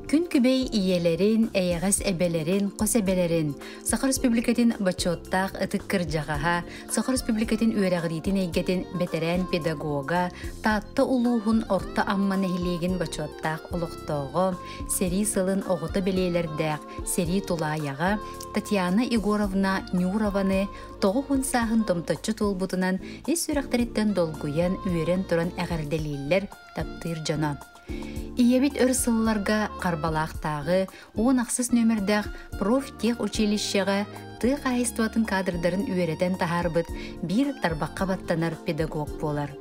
Күн күбэй ийэлэрин, эйэҕэс эбэлэрин, хос эбэлэрин, Саха Республикатын бочуоттаах ытык кырдьаҕаһа, Саха Республикатын үөрэҕириитин эйгэтин бэтэрээн педагога, Таатта улууһун Орто Амма нэһилиэгин бочуоттаах олохтооҕо, сэрии сылын оҕото бэлиэлэрдээх сэрии тулаайаҕа Татьяна Егоровна Нюрованы 90 сааһын томточчу туолбутунан ис сүрэхтэриттэн долгуйан, үөрэн туран эҕэрдэлииллэр, таптыыр дьоно. Ийэбит өр сылларга Харбалаахтааҕы 16 нүөмэрдээх профтехучилищеҕа тыа хаһаайыстыбатын кадрдарын үөрэтэн таһаарбыт биир тарбахха баттанар педагог буолар.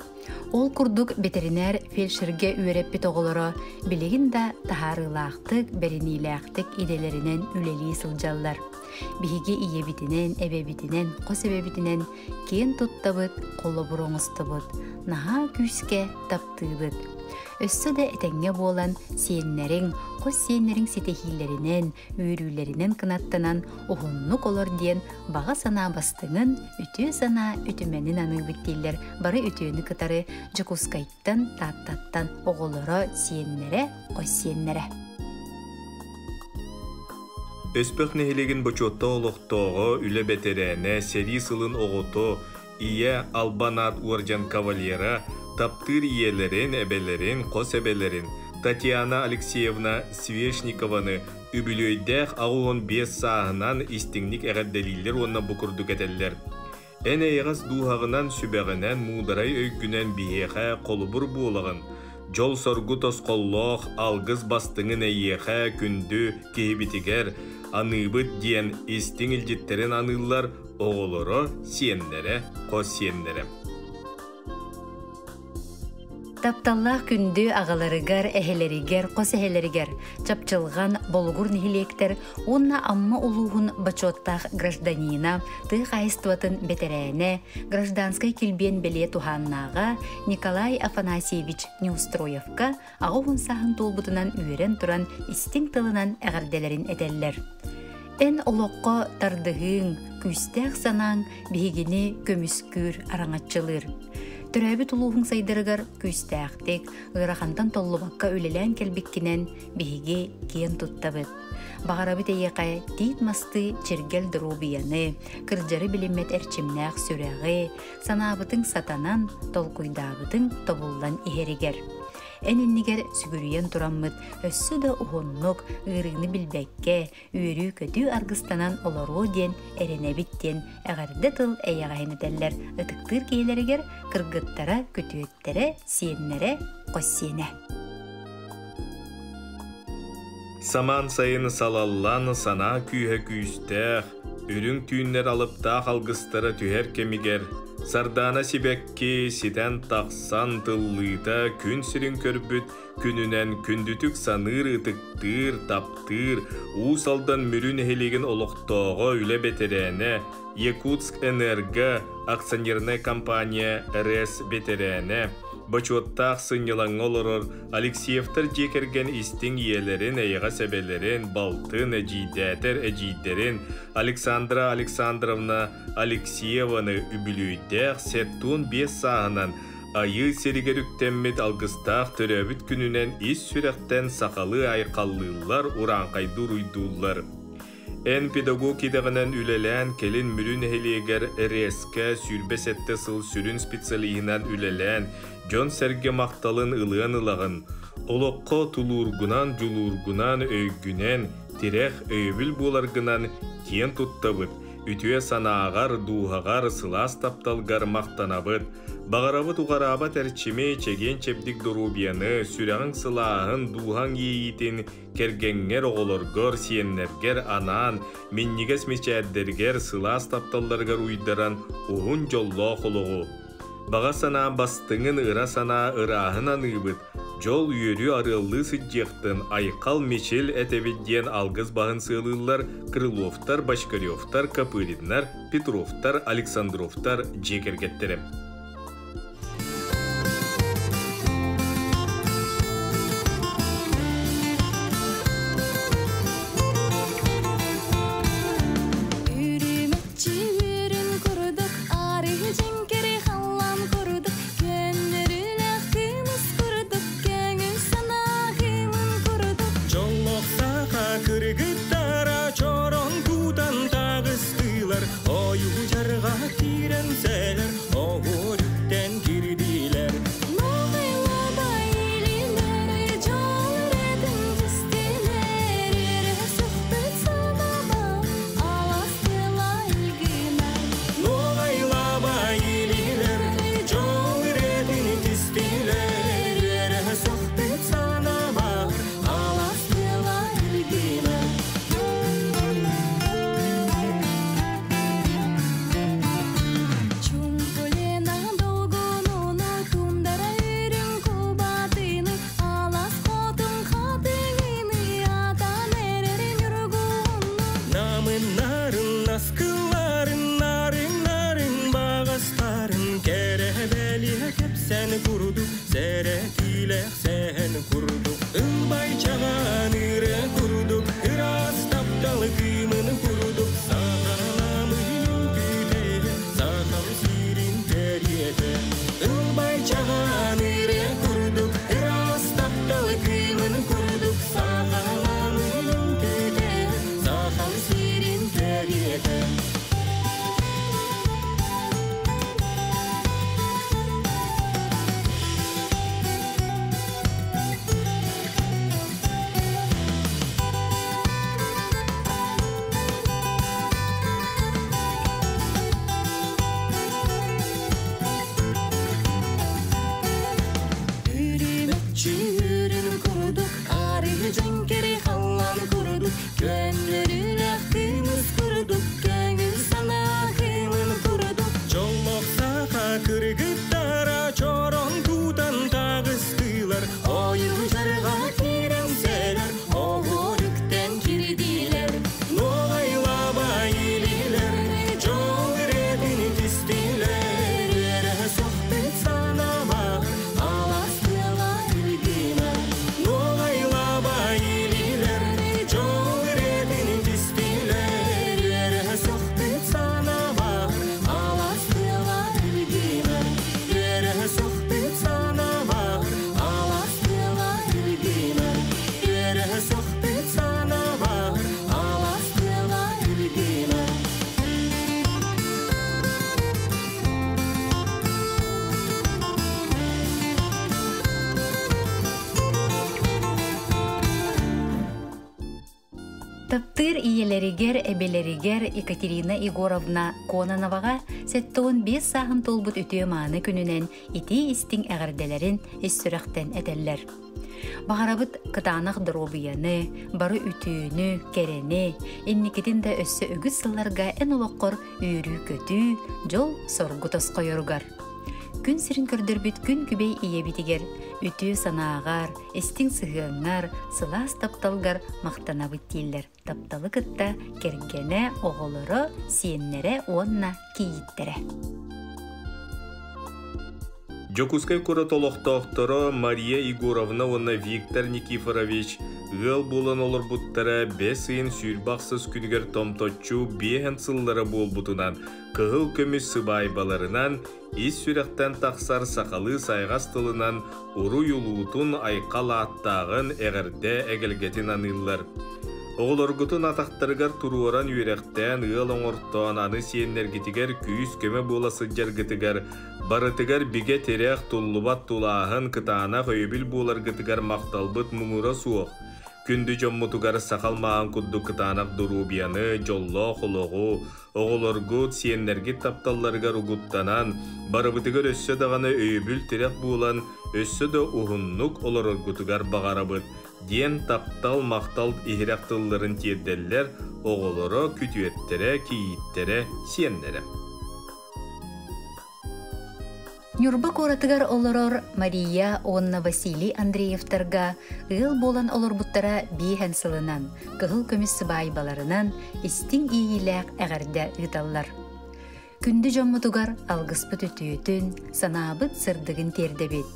Ол курдук бэтэринээр фельдшергэ үөрэппит оҕолоро билигин да таһаарыылаахтык, бэриниилээхтик идэлэринэн үлэлии сылдьаллар. Биһиги ийэбитинэн, эбэбитинэн, хос эбэбитинэн киэн туттабыт, холобур оҥостобут, наһаа күүскэ таптыыбыт. Өссө да этэҥҥэ буолан, сиэннэриҥ, хос сиэннэриҥ ситиһиилэринэн, үөрүүлэринэн кынаттанан уһуннук олор диэн баҕа санаа бастыҥын, үтүө санаа үтүмэнин аныыбыт дииллэр бары үтүөнү кытары Дьокуускайтан, Тааттаттан оҕолоро, сиэннэрэ, хос сиэннэрэ. Өспөх нэһилиэгин бочуоттаах олохтооҕо, үлэ бэтэрээнэ, сэрии сылын оҕото, ийэ Албан аат уордьан кавалера, таптыыр ийэлэрин, эбэлэрин, хос эбэлэрин Татьяна Алексеевна Свешникованы үбүлүөйдээх 85 сааһынан истиҥник эҕэрдэлииллэр уонна бу курдук этэллэр. Эн эйэҕэс дууһаҕынан, сүбэҕинэн, муударай өйгүнэн биһиэхэ холобур буолаҕын. Дьол-соргу тосхоллоох алгыс бастыҥын эйиэхэ, күндү киһибитигэр аныыбыт диэн истиҥ илдьиттэрин аныыллар оҕолоро, сиэннэрэ, хос сиэннэрэ. Тапталлаах күндү аҕаларыгар, эһэлэригэр, хос эһэлэригэр Чапчылҕан, Болугур нэһилиэктэр уонна Амма улууһун бочуоттаах гражданина, тыа хаһаайыстыбатын бэтэрээнэ, гражданскай килбиэн бэлиэ туһааннааҕа Николай Афанасьевич Неустроевка 80 сааһын туолбутунан үөрэн туран истиҥ тылынан эҕэрдэлэрин этэллэр. Эн олоххо тардыһыыҥ, күүстээх санааҥ биһигини көмүскүүр, араҥаччылыыр. Төрөөбүт улууһуҥ сайдарыгар күүстээхтик, ыарахантан толлубакка үлэлээн кэлбиккинэн биһиги киэн туттабыт. Баҕарабыт эйиэхэ тиит мастыы чиргэл доруобуйаны, кырдьары билиммэт эрчимнээх сүрэҕи, санаабытыҥ сатанан, толкуйдаабытыҥ тобуллан иһэригэр. Эн иннигэр сүгүрүйэн тураммыт өссө да уһуннук, ыарыыны билбэккэ, үөрүү-көтүү аргыстанан олоруо диэн эрэнэбит диэн эҕэрдэ тыл эйэҕэһин этэллэр ытыктыыр киһилэригэр кыргыттара, күтүөттэрэ, сиэннэрэ, хос сиэнэ. Самаан сайын салаллан санаа күүһэ күүстээх, үрүҥ түүннэр алыптаах алгыстара түһэр кэмигэр Сардаана сибэкки ситэн тахсан тыллыыта күн сирин көрбүт күнүнэн күндүтүк саныыр, ытыктыыр, таптыыр Уус Алдан Мүрү нэһилиэгин олохтооҕо, үлэ бэтэрээнэ, Якутск-Энерго акционернай компания РС бэтэрээнэ, бочуоттаах сынньалаҥҥа олорор Алексеевтар дьиэ кэргэн истиҥ ийэлэрин, эйэҕэс эбэлэрин, балтын, эдьиийдээтэр эдьиийдэрин Александра Александровна Алексееваны үбүлүөйдээх 75 сааһынан Айыы сиригэр үктэммит алгыстаах төрөөбүт күнүнэн ис сүрэхтэн сахалыы айхаллыыллар, урааҥхайдыы уруйдууллар. Эн педагог идэҕинэн үлэлээн, кэлин Мүрү нэһилиэгэр РС-кэ 27 сыл сүрүн специалиһынан үлэлээн, дьон-сэргэ махталын ылыан ылаҕын. Олоххо тулуургунан, дьулуургунан, өйгүнэн, тирэх, өйөбүл буоларгынан киэн туттабыт, үтүө санааҕар, дууһаҕар, сылаас тапталгар махтанабыт. Баҕарабыт уҕараабат эрчими, чэгиэн-чэбдик доруобуйаны, сүрэҕиҥ сылааһын, дууһаҥ иэйиитин кэргэҥҥэр, оҕолоргор, сиэннэргэр анаан, минньигэс мичээрдэргэр, сылаас тапталларыгар уйдаран уһун дьоллоох олоҕу. Баҕа санаа бастыҥын, ыра санаа ырааһын аныыбыт, дьол, үөрүү арыаллыы сылдьыахтын, айхал, мичил этэбит диэн алгыс баһын сыалыыллар Крыловтар, Бочкаревтар, Копыриннар, Петровтар, Александровтар дьиэ кэргэттэрэ. Үрүмэччи курдук, арыы дьиҥкири халлаан курдук, көннөрүлээх кымыс курдук, көҥүл санаа кыымын курдук. Дьоллоох дьэҥкэрэ халлаан курдук, көннөрүүлээх кыымыс курдук, көҥүл санаа кыымын курдук. Дьоллоох саха кыргыттара чорон тутан таҕыстылар, Ойуу жарга киирэн оһуор үктэн кирдилэр. Нуоҕайлаба илилэр, дьол иретин түстүлэр, үөрэ сөхпүт санаабар, Алаас тыала илгинэ. Нуоҕайлаба илилэр, дьол иретин түстүлэр, үөрэ сөхпүт санаабар, Алаас тыала илгинэ. Үөрэ сөхпүт санаабар, Алаас тыала илгинэ. Үөрэ сөхпүт санаабар, Алаас тыала илгинэ. Таптыыр ийэлэригэр, эбэлэригэр Екатерина Егоровна Кононоваҕа 75 сааһын туолбут үтүө мааны күнүнэн итии истиҥ эҕэрдэлэрин ис сүрэхтэн этэллэр. Баҕарабыт кытаанах доруобуйаны, бары үтүөнү, кэрэни, инникитин да өссө үгүс сылларга эн олоххор үөрүү-көтүү, дьол-соргу тосхойоругар. Күн сирин көрдөрбүт күн күбэй ийэбитигэр үтүө санааҕар, истиҥ сыһыаҥҥар, сылаас тапталгар махтанабыт дииллэр. Тапталы кытта кэргэнэ, оҕолоро, сиэннэрэ уонна кийииттэрэ. Дьокуускай куорат олохтоохторо Мария Егоровна уонна Виктор Никифорович ыал буолан олорбуттара бэс ыйын 26 күнүгэр томточчу биэһэн сыллара буолбутунан кыһыл көмүс сыбаайбаларынан ис сүрэхтэн тахсар сахалыы сайҕас тылынан уруй улуутун айхал ааттааҕын эҕэрдэ эгэлгэтин аныыллар. Оҕолоргутун атахтарыгар туруоран үөрэхтээн ыал оҥортоон аны сиэннэргитигэр күүс-көмө буола сылдьаргытыгар барытыгар бигэ тирэх туллубат тулааһын кытаанах өйөбүл буоларгытыгар махталбыт муҥура суох. Күндү дьоммутугар сахал маан курдук кытаанах доруобуйаны, дьоллоох олоҕу, оҕолоргут, сиэннэргит тапталларыгар угуттанан, барыбытыгар өссө даҕаны өйөбүл тирэх буолан, өссө да уһуннук олороргутугар баҕарабыт, диэн таптал, махтал иһирэх тылларын тиэрдэллэр оҕолоро, күтүөттэрэ, кийииттэрэ, сиэннэрэ. Ньурба куоратыгар олорор Мария уонна Василий Андреевтарга ыал буолан олорбуттара биэһэн сылынан, кыһыл көмүс сыбаайбаларынан истиҥ иэйиилээх эҕэрдэ ыыталлар. Күндү дьоммутугар алгыспыт үтүөтүн, санаабыт сырдыгын тиэрдэбит.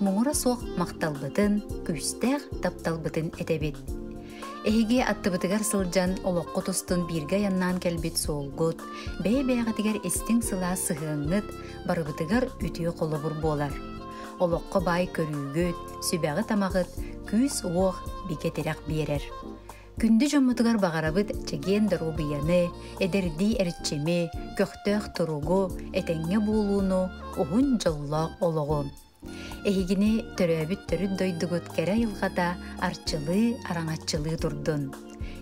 Муҥура суох махталбытын, күүстээх тапталбытын этэбит. Эһиги аттыбытыгар сылдьан олоххут устун бииргэ айаннаан кэлбит суолгут, бэйэ-бэйэҕитигэр истиҥ сылаас сыһыаҥҥыт барыбытыгар үтүө холобур буолар. Олоххо баай көрүүгүт, сүбэҕит-амаҕыт күүс-уох, бигэ тирэх биэрэр. Күндү дьоммутугар баҕарабыт чэгиэн доруобуйаны, эдэрдии эрчими, көхтөөх туругу, этэҥҥэ буолууну, уһун дьоллоох олоҕу. Эһигини төрөөбүт төрүт дойдугут кэрэ айылҕата арчылыы, араҥаччылыы турдун.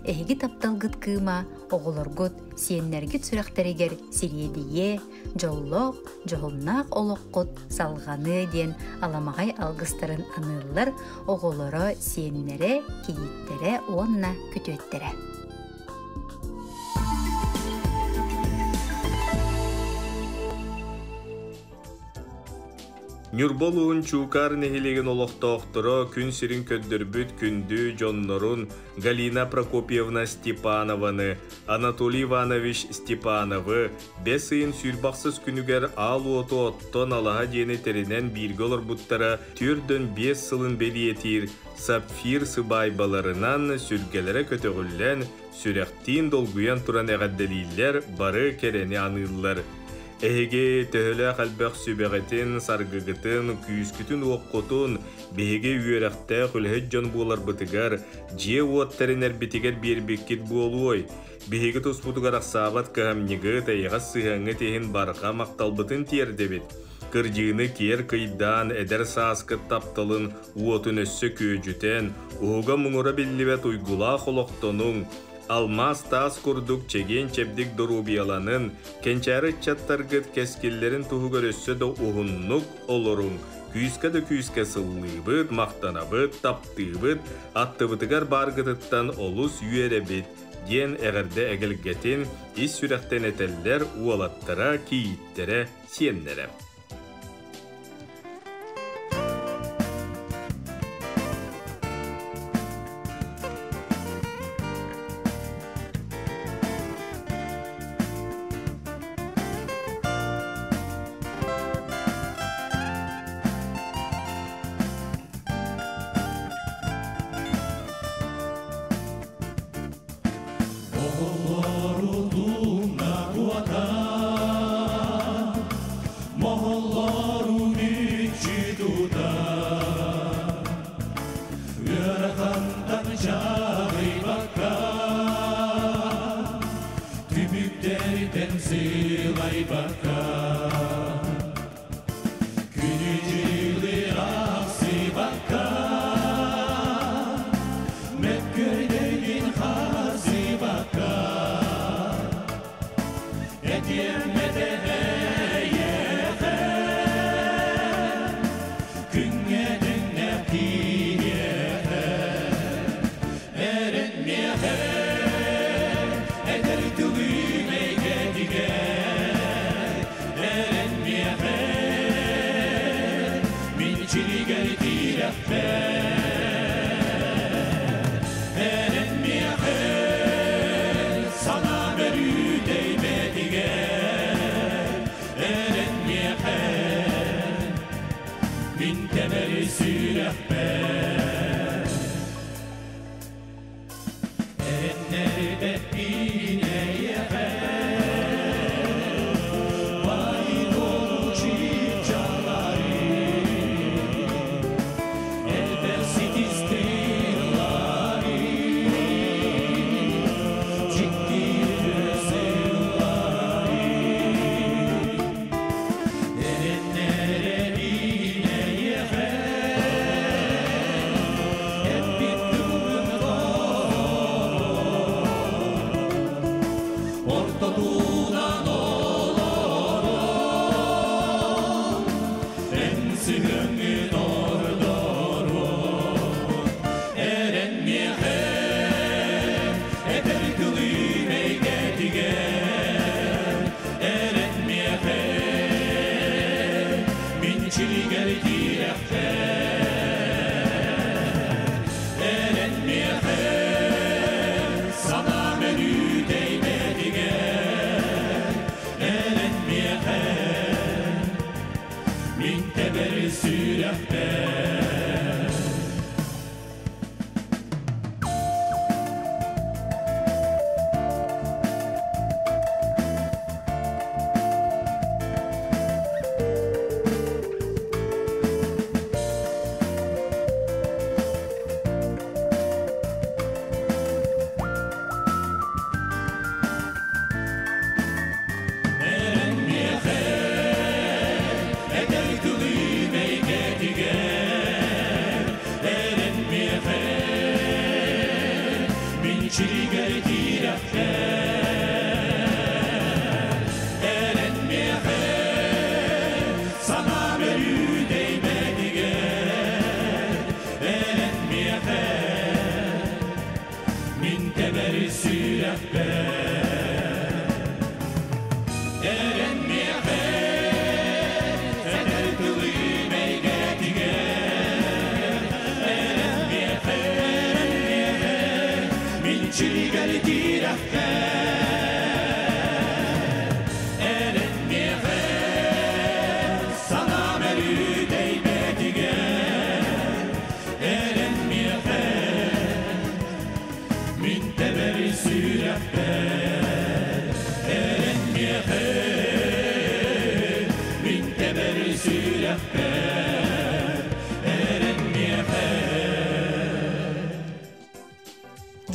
Эһиги тапталгыт кыыма оҕолоргут, сиэннэргит сүрэхтэригэр сириэдийиэ, дьоллоох, дьоһуннаах олоххут салҕаныа диэн аламаҕай алгыстарын аныыллар оҕолоро, сиэннэрэ, кийииттэрэ уонна күтүөттэрэ. Ньурба улууһун Чуукаар нэһилиэгин олохтоохторо күн сирин көрдөрбүт күндү дьоннорун Галина Прокопьевна Степанованы, Анатолий Иванович Степановы бэс ыйын сүүрбахсыс күнүгэр аал уоту оттон алаһа диэни тэринэн бииргэ олорбуттара 45 сылын бэлиэтиир сапфир сыбаайбаларынан сүргэлэрэ көтөҕүллэн, сүрэхтиин долгуйан туран эҕэрдэлииллэр, бары кэрэни аныыллар. Эһиги төһөлөөх элбэх сүбэҕитин, саргыгытын, күүскүтүн-уоххутун биһиги үөрэхтээх үлэһит дьон буоларбытыгар, дьиэ-уот тэринэрбитигэр биэрбиккит буолуой? Биһиги туспутугар ахсаабат кыһамньыгыт, эйэҕэс сыһыаҥҥыт иһин барҕа махталбытын тиэрдэбит. Кырдьыыны киэр кыйдаан, эдэр сааскыт тапталын уотун өссө күөдьүтэн, уһуга муҥура биллибэт уйгулаах олохтонуҥ, алмаас таас курдук чэгиэн-чэбдик доруобуйаланын, кэнчээри ыччаттаргыт кэскиллэрин туһугар өссө да уһуннук олоруҥ, Күүскэ да күүскэ сыллыыбыт, махтанабыт, таптыыбыт, аттыбытыгар бааргытыттан олус үөрэбит, диэн эҕэрдэ эгэлгэтин ис сүрэхтэн этэллэр уолаттара, кийииттэрэ, сиэннэрэ.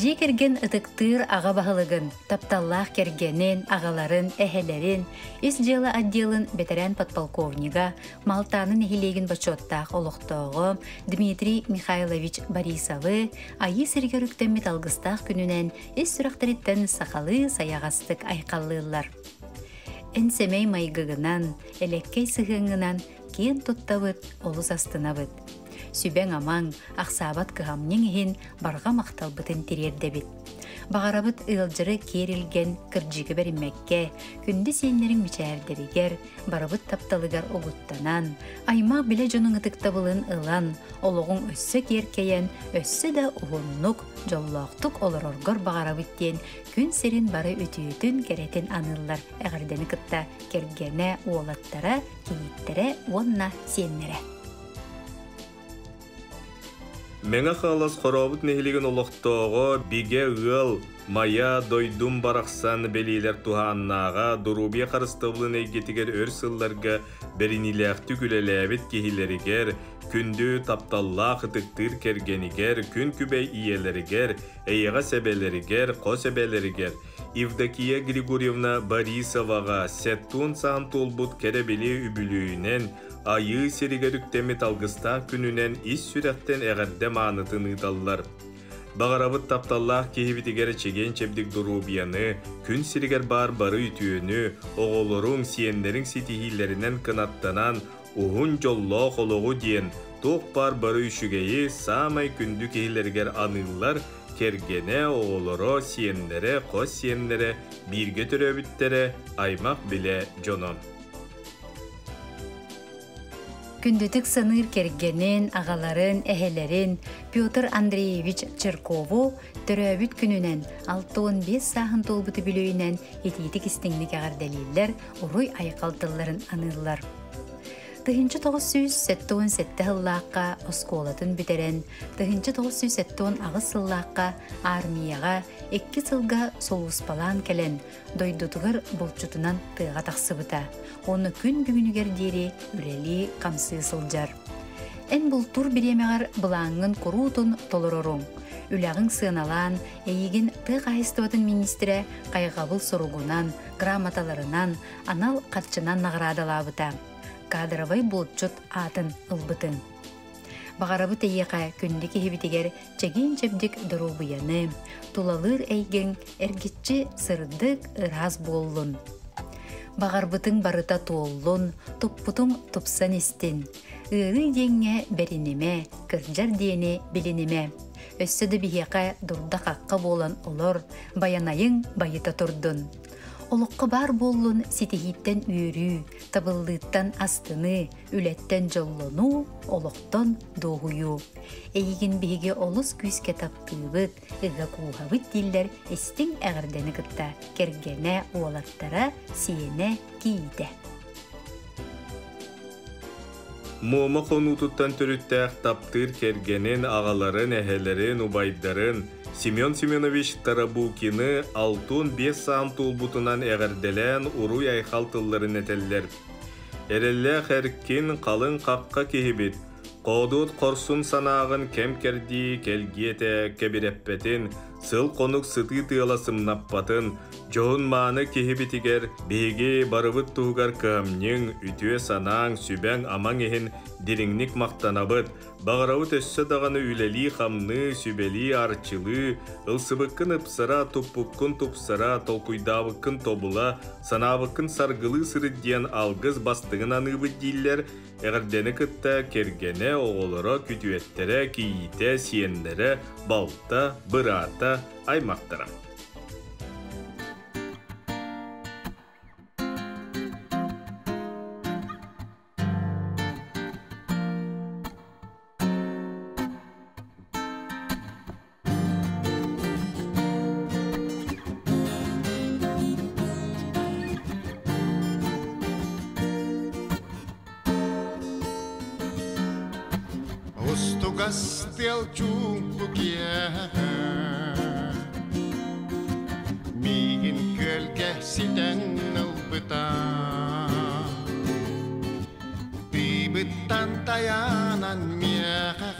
Дьиэ кэргэн ытыктыыр аҕа баһылыгын, тапталлаах кэргэнин, аҕаларын, эһэлэрин, ис дьыала отделын бэтэрээн подполковнига, Малтааны нэһилиэгин бочуоттаах олохтооҕо Дмитрий Михайлович Борисовы Айыы сиригэр үктэммит алгыстаах күнүнэн ис сүрэхтэриттэн сахалыы сайаҕастык айхаллыыллар. Эн сэмэй майгыгынан, элэккэй сыһыаҥҥынан киэн туттабыт, олус астынабыт. Сүбэҥ-амаҥ, ахсаабат кыһамньыҥ иһин барҕа махталбытын тириэрдэбит. Баҕарабыт ыалдьары киэр илгэн, кырдьыгы бэриммэккэ, күндү сиэннэриҥ мичээрдэригэр, барыбыт тапталыгар угуттанан, аймах билэ дьонуҥ ытыктабылын ылан, олоҕуҥ өссө киэркэйэн, өссө да уһуннук, дьоллоохтук олороргор баҕарабыт диэн күн сирин бары үтүөтүн, кэрэтин аныыллар эҕэрдэни кытта кэргэнэ, уолаттара, кийииттэрэ уонна сиэннэрэ. Мэҥэ Хаҥалас Хорообут нэһилиэгин олохтооҕо Бигэ ыал, Майа, дойдум барахсан бэлиэлэр туһааннааҕа доруобуйа харыстабылын эйгэтигэр өр сылларга бэриниилээхтик үлэлээбит киһилэригэр, күндү, тапталлаах ытыктыыр кэргэнигэр, күн күбэй ийэлэригэр, эйэҕэс эбэлэригэр, хос эбэлэригэр Евдокия Григорьевна Борисоваҕа сэттуон саан туолбут кэрэ-бэлиэ үбүлүөйүнэн Айыы сиригэр үктэммит алгыстаах күнүнэн ис сүрэхтэн эҕэрдэ маанытын ыыталлар. Баҕарабыт тапталлаах киһибитигэр чэгиэн-чэбдик доруобуйаны, күн сиригэр баар бары үтүөнү, оҕолоруҥ, сиэннэриҥ ситиһиилэринэн кынаттанан, уһун дьоллоох олоҕу диэн туох баар бары үчүгэйи саамай күндү киһилэригэр аныыллар кэргэнэ, оҕолоро, сиэннэрэ, хос сиэннэрэ, бииргэ төрөөбүттэрэ, аймах-билэ дьоно. Күндүтүк саныыр кэргэнин, аҕаларын, эһэлэрин Петр Андреевич Черкову төрөөбүт күнүнэн 65 сааһын туолбут үбүлүөйүнэн итиитик истиҥник эҕэрдэлииллэр, уруй-айхал тылларын аныыллар. 1977 сыллаахха оскуолатын бүтэрэн, 1978 сыллаахха армияҕа икки сылга сулууспалаан кэлэн, дойдутугар булчутунан тыаҕа тахсыбыта уонна күн бүгүнүгэр диэри үлэлии-хамсыы сылдьар. Эн бултуур бириэмэҕэр былааҥҥын куруутун толороруҥ. Үлэҕиҥ сыаналаан, эйигин тыа хаһаайыстыбатын миниистирэ хайҕабыл суругунан, грамоталарынан, анал харчынан наҕараадалаабыта. Кадровай булчут аатын ылбытыҥ. Баҕарабыт эйиэхэ күндү киһибитигэр чэгиэн-чэбдик доруобуйаны, тулалыыр эйгэҥ эргиччи сырдык, ыраас буоллун. Баҕарбытыҥ барыта туоллун, туппутуҥ тупсан истин. Ыарыы диэҥҥэ бэринимэ, кырдьар диэни билинимэ. Өссө да биһиэхэ дурда-хахха буолан олор, байанайыҥ байыта турдун. Олоххо баар буоллун ситиһииттэн үөрүү, табыллыыттан астыныы, үлэттэн дьоллонуу, олохтон дуоһуйуу. Эйигин биһиги олус күүскэ таптыыбыт, ыга кууһабыт дииллэр истиҥ эҕэрдэни кытта кэргэнэ, уолаттара, сиэнэ, кийиитэ. Муома хонуутуттан төрүттээх таптыыр кэргэнин, аҕаларын, эһэлэрин, убайдарын Семен Семенович Тарабукины алтын биэс саам туолбутунан эҕэрдэлээн уруй-айхал тылларын этэллэр. Эрэллээх эркин, халыҥ хахха киһибит, хоодуот хорсун санааҕын кэм-кэрдии кэлгиэтэ кэбирэппэтин, сыл-хонук сытыы тыала сымнаппатын, дьоһун-мааны киһибитигэр биһиги барыбыт туһугар кыһамньыҥ, үтүө санааҥ, сүбэҥ-амаҥ иһин дириҥник махтанабыт, Баҕарабыт өссө даҕаны үлэлии-хамныы, сүбэлии-арчылыы, ылсыбыккын ыпсара, туппуккун тупсара, толкуйдаабыккын тобула, санаабыккын саргылыы сырыт диэн алгыс бастыҥын аныыбыт дииллэр, эҕэрдэни кытта кэргэнэ, оҕолоро, күтүөттэрэ, кийиитэ, сиэннэрэ, балта, быраата, аймахтара. Устугас тыал чуумпу киэһэ Миигин күөлгэ ситэн ылбыта Тыыбыттан тайаанан миэхэ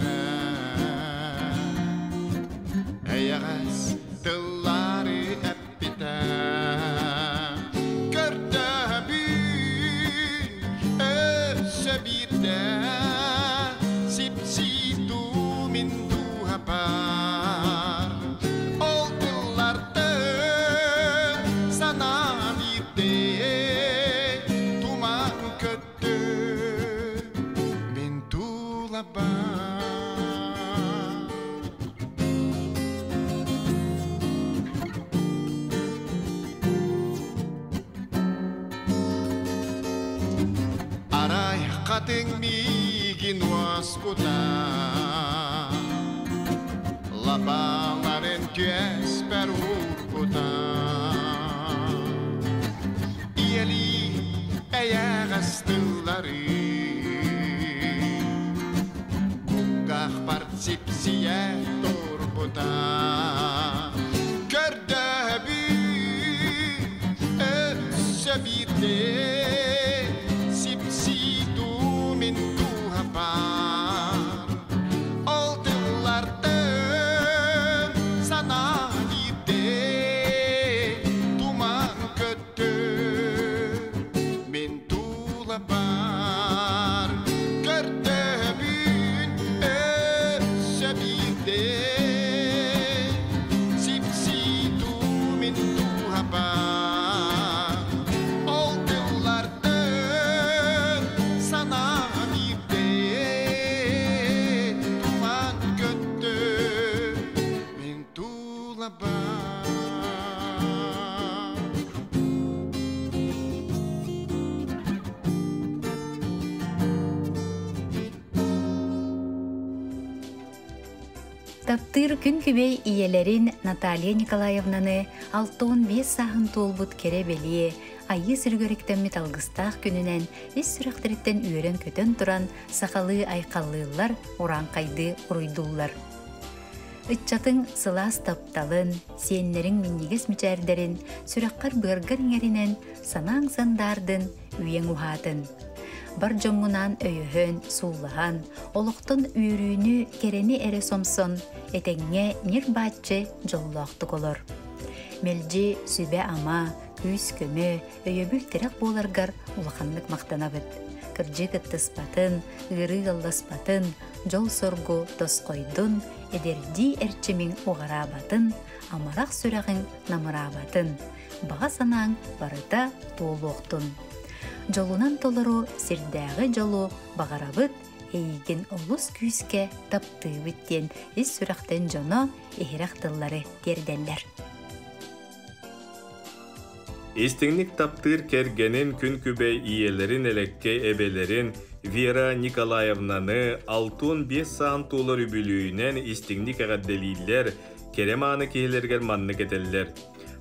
Эйэҕэс тыллары эппитэ Көрдөһөбүн өссө биирдэ Сипсиитуу мин дууһабар Ол тыллартан санаам биирдэ туман көттө. Хатыҥ миигин уоскута, Лабааларын түөспэр уурбута. Ийэлии эйэҕэс тыллары Кулгаахпар сипсийэ турбута. Көрдөһөбүн өссө биирдэ Сипсии дуу мин дууһабар Ол тыллартан санаа биирдэ Туман көттө мин тулабар Көрдөһөбүн өссө биирдэ Сипсии дуу мин дууһабар Ол тыллартан санаа биирдэ Туман көттө мин тулабар. Таптыыр күн күбэй ийэлэрин Наталья Николаевнаны 65 сааһын туолбут кэрэ бэлиэ, айыы сиригэр үктэммит алгыстаах күнүнэн ис сүрэхтэриттэн үөрэн-көтөн туран сахалыы айхаллыыллар, урааҥхайдыы уруйдууллар. Ыччатыҥ сылаас тапталын, сиэннэриҥ минньигэс мичээрдэрин сүрэххэр быаргар иҥэринэн санааҥ сандаардын, үйэҥ уһаатын. Бар дьоҥҥунаан өйөһөн, сууллаһан, олохтон үөрүүнү, кэрэни эрэ сомсон, этэҥҥэ ньир-бааччы дьоллоохтук олор. Мэлдьи сүбэ-ама, күүс-көмө, өйөбүл-тирэх буоларгар улаханнык махтанабыт. Кырдьыы кыттыспатын, ыарыы ыалласпатын, дьол-соргу тосхойдун, эдэрдии эрчимиҥ уҕараабатын, амарах сүрэҕиҥ намыраабатын, баҕа санааҥ барыта туолуохтун. Дьолунан толору сирдээҕи дьолу баҕарабыт, эйигин олус күүскэ таптыыбыт диэн ис сүрэхтэн дьоно иһирэх тыллары тиэрдэллэр. Истиҥник таптыыр кэргэнин күн күбэй ийэлэрин элэккэй эбэлэрин Вера Николаевнаны 65 саан туолар үбүлүөйүнэн истиҥник эҕэрдэлииллэр, кэрэ мааны киһилэригэр маннык этэллэр.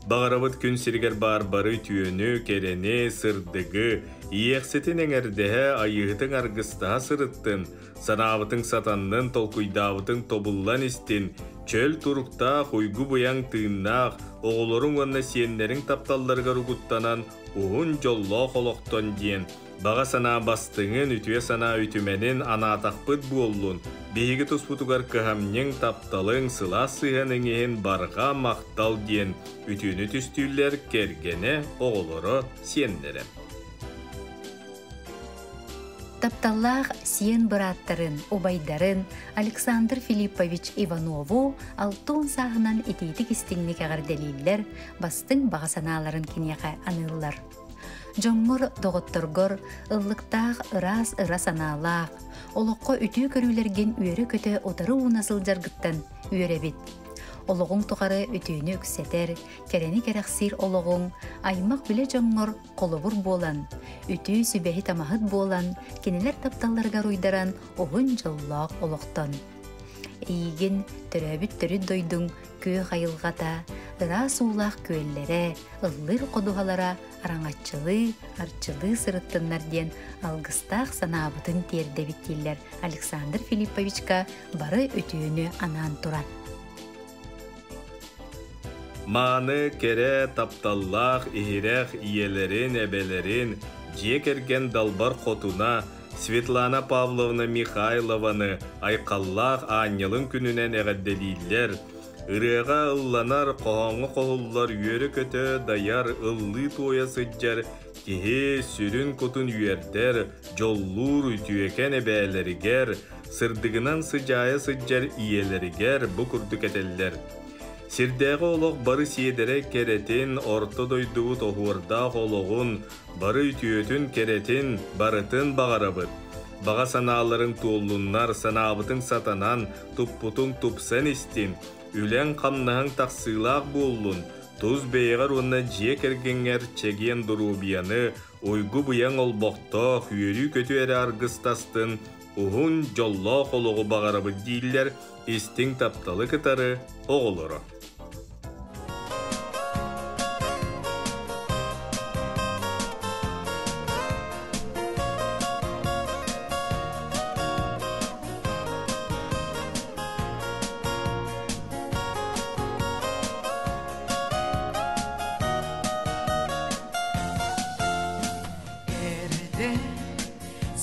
Баҕарабыт күн сиригэр баар бары үтүөнү, кэрэни, сырдыгы, иэхситин эҥэрдэһэ, айыыһытыҥ аргыстаһа сырыттын, Санаабытыҥ сатаннын, толкуйдаабытыҥ тобуллан истин, чөл туруктаах, уйгу-быйаҥ тыыннаах, оҕолоруҥ уонна сиэннэриҥ тапталларыгар угуттанан, уһун дьоллоох олохтон диэн, баҕа санаа бастыҥын, үтүө санаа үтүмэнин анаатахпыт буоллун, биһиги туспутугар кыһамньыҥ, тапталыҥ, сылаас сыһыаныҥ иһин барҕа махтал диэн үтүөнү түстүүллэр кэргэнэ, оҕолоро, сиэннэрэ. Тапталлаах сиэн бырааттарын, убайдарын Александр Филиппович Иванову 60 сааһынан итиитик-истиҥник эҕэрдэлииллэр, бастыҥ баҕа санааларын киниэхэ аныыллар. Дьоҥҥор, доҕотторгор ыллыктаах ыраас ыра санаалаах, олоххо үтүө көрүүлэргин үөрэ-көтө утары ууна сылдьаргыттан үөрэбит. Олоҕуҥ тухары үтүөнү үксэтэр, кэрэни кэрэхсиир олоҕуҥ аймах-билэ дьоҥҥор холобур буолан, үтүө сүбэһит-амаһыт буолан, кинилэр тапталларыгар уйдаран уһун дьоллоох олохтон. Эйигин төрөөбүт төрүт дойдуҥ күөх айылҕата, ыраас уулаах күөллэрэ, ыллыыр ходуһалара араҥаччылыы, арчылыы сырыттыннар диэн алгыстаах санаабытын тиэрдэбит дииллэр Александр Филипповичка бары үтүөнү анаан туран. Мааны, кэрэ, тапталлаах, иһирэх ийэлэрин, эбэлэрин, дьиэ кэргэн далбар хотуна Светлана Павловна Михайлованы айхаллаах аанньалын күнүнэн эҕэрдэлииллэр, ырыаҕа ылланар, хоһооҥҥо хоһуллар үөрэ-көтө дайар, ыллыы-туойа сылдьар киһи сүрүн кутун үөрдэр, дьоллуур үтүөкэн эбээлэригэр, сырдыгынан сыдьаайа сылдьар ийэлэригэр бу курдук этэллэр. Сирдээҕи олох бары сиэдэрэй кэрэтин, орто дойдубут оһуордаах олоҕун, бары үтүөтүн, кэрэтин барытын баҕарабыт. Баҕа санааларыҥ туоллуннар, санаабытыҥ сатанан, туппутуҥ тупсан истин, үлэҥ-хамнаһыҥ тахсыылаах буоллун, тус бэйэҕэр уонна дьиэ кэргэҥҥэр чэгиэн доруобуйаны, Уйгу-быйаҥ олбохтоох, үөрүү-көтүү эрэ аргыстастын, уһун, дьоллоох олоҕу баҕарабыт дииллэр истиҥ тапталы кытары оҕолоро. Эрдэ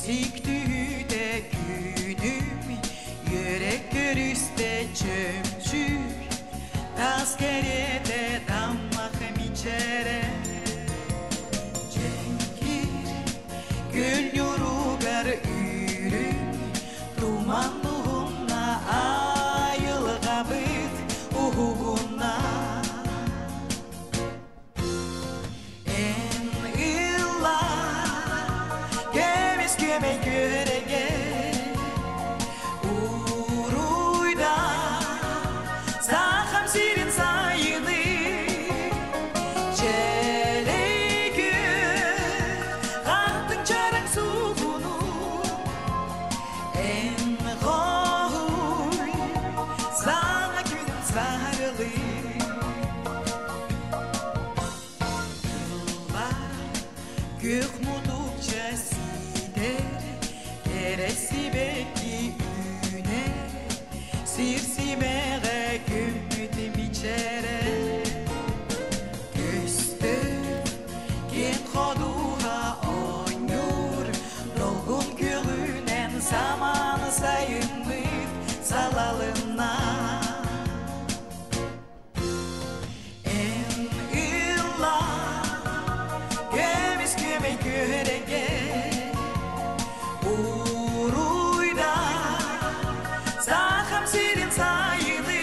сиктүүтэ күнүм, Йөрек көрүстэ чөмчүк, Тас кэриэтэ таммах мичээрэ. Дьэҥкир күл ньуругар үрүҥ, Туман уһунна айылҕабыт уһугунна. Эн ылла көмүс күөмэй күөрэгэ Уруйда сахам сирин сайыны Чэлэй күн хаттыҥ чараҥ суугуну Эн хоһуй саҥа күнүм сарылыы Тыллар күөх мутукча ситэр, кэрэ сибэкки үүнэр, сир симэҕэ көммүт мичээрэ. Көстөр киэҥ ходуһа оонньуур, долгун күөҕүнэн самаан сайыммыт салалынна. Эн ылла көмүс күөмэй күөрэгэ Уруйда сахам сирин сайыны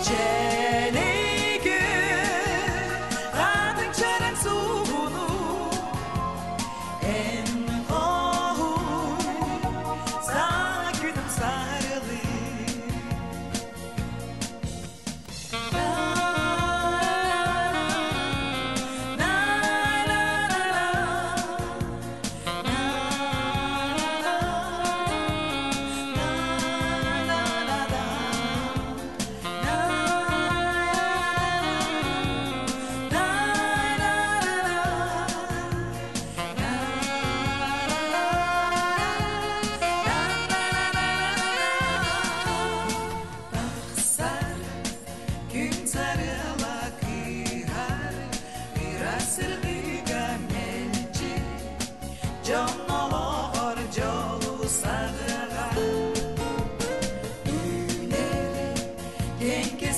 Чэлэй күн хатыҥ чараҥ суугуну Эн хоһуй саҥа күнүм сарылыы Тахсар күн сарыала кыыһар, ыраас сырдыга мэлдьи, дьон олоҕор дьолу саҕыаҕа. Үүнэр кэҥкэ